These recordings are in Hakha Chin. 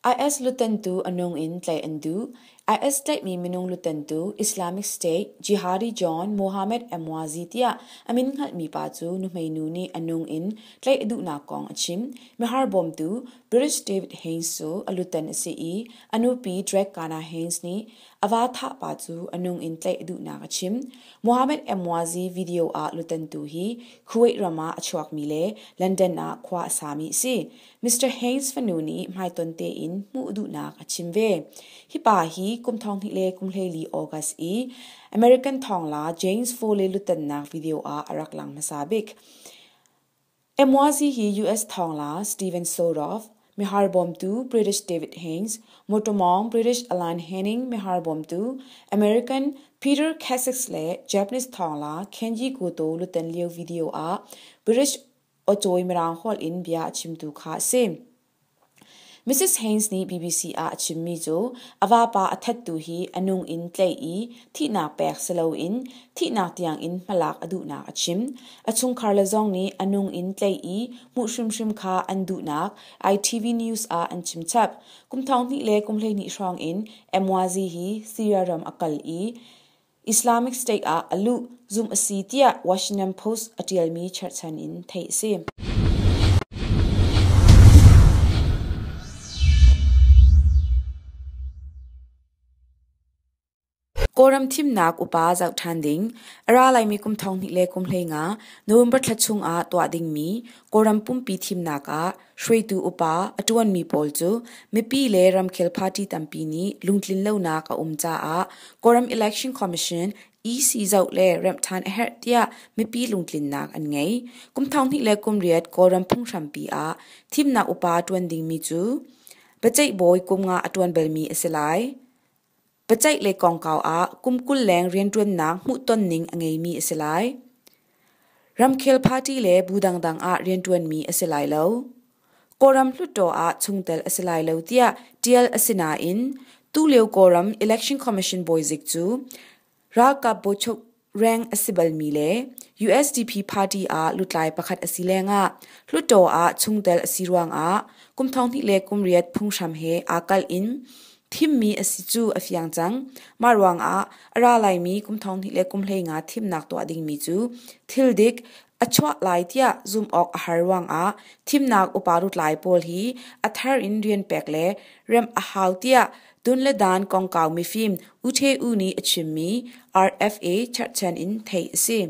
IS lutantu a nung in tlaih an duh. IS tlaihmi minung lutantu Islamic State Jihadi John Mohammed Emwazi tiah a min hngalhmi pa cu nuhmeinu nih a nung in tlaih a duhnak kong a chim. Mihar bawmtu British David Haines cu a lutan a si i a nupi Drake Kana Haines nih a va thah pa cu a nung in tlaih a duhnak a chim. Mohammed Emwazi video ah lutantu hi Kuwait ram ah a chuakmi le London ah khua a sami a si. Mr. Haines fanu nih hmaiton tein hmuh duhnak a chim ve. Hi pa hi kum 2024 August i American thawngla James Foley lutannak video ah a rak lang hmasa bik. Emwazi hi US thawngla Steven Soroff, mihar bawmtu British David Haines, motormawng British Alan Henning mihar bawmtu American Peter Kasich le Japanese thawngla Kenji Goto lutan lio video ah British awcawi Mirang holh in bia a chimtu kha a si. Mrs. Haines nih BBC ah a chimmi cu a vapa a thattu hi a nung in tlaih i thihnak pek si loin thihnak tiang in hmalak a duhnak a chim. A chungkhar le zong nih a nung in tlaih i hmuh hrimhrim kha an duhnak ITV News ah an chim chap. Kum 2012 hrawng in Emwazi hi Syria ram a kal i Islamic State ah a luh zumh a si tiah Washington Post a ṭialmi cherhchan in theih a si. Kawlram thimnak upa zoh ṭhan ding, a ra laimi kum 2015 November thla chungah tuah dingmi Kawlram pumpi thimnak ah Hruaitu upa a ṭuanmi pawl cu mipi le ramkhel party tampi nih lungtlinlonak a um caah Kawlram Election Commission EC zoh le remh ṭhan a herh tiah mipi lungtlinnak an ngei. Kum 2018 Kawlram phunghrampi ah thimnak upa ṭuan dingmi cu biaceih bawi kum nga a ṭuan balmi a si lai. Biaceih lei kongkau ah kum 20 leng rianṭuannak hmuhtonning a ngeimi a si lai. Ramkhel party le bu dangdang ah rianṭuanmi a si lai lo. Kawlram Hluttaw ah chungtel a si lai lo tiah ṭial a si nain tulio Kawlram Election Commission bawizik cu ralkap bawichuk reng a si balmi le USDP party ah lutlai pakhat a si lengah Hluttaw ah chungtel a si ruangah kum 2008 phunghram he aa kalh in thimmi a si cu a fiang cang. Mah ruangah a ra laimi kum 2015 thimnak tuah dingmi cu thil dik a chuah lai tiah zumh awk a har ruangah thimnak upa lutlai pawl hi a thar in rian pek le remh a hau tiah Tun le dan kongkau mifim U Htwe U nih a chimmi RFA cherhchan in theih a si.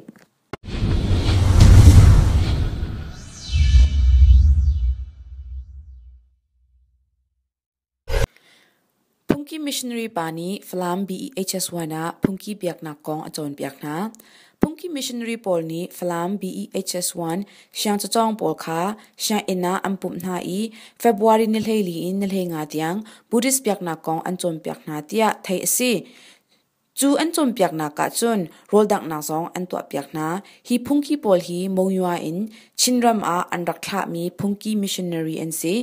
Phungki missionary pa nih Falam BEHS1 ah phungki biaknak kong a cawnpiak hna. Phungki missionary pawl nih Falam BEHS1 siangcacawng pawl kha sianginn ah an pumh hna i February ni 14 in ni 15 tiang Buddhist biaknak kong an cawnpiak hna tiah theih a si. Cu an cawnpiaknak ah cun rawldanghnak zong an tuahpiak hna. Hi phungki pawl hi Monywa in Chinram ah an rak thlahmi phungki missionary an si.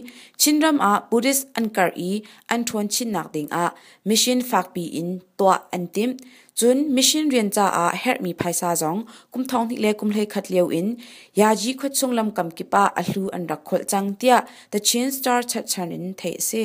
Chinram ah Buddhist an karh i an ṭhawn chinnak dingah mission fakpi in tuah an timh. Cun mission rian caah herhmi phaisa zong kum 2021 lio in Yaji khuachung lamkam kip ah a hlu an rak kholh cang tiah The Chin Star cherhchan in theih a si.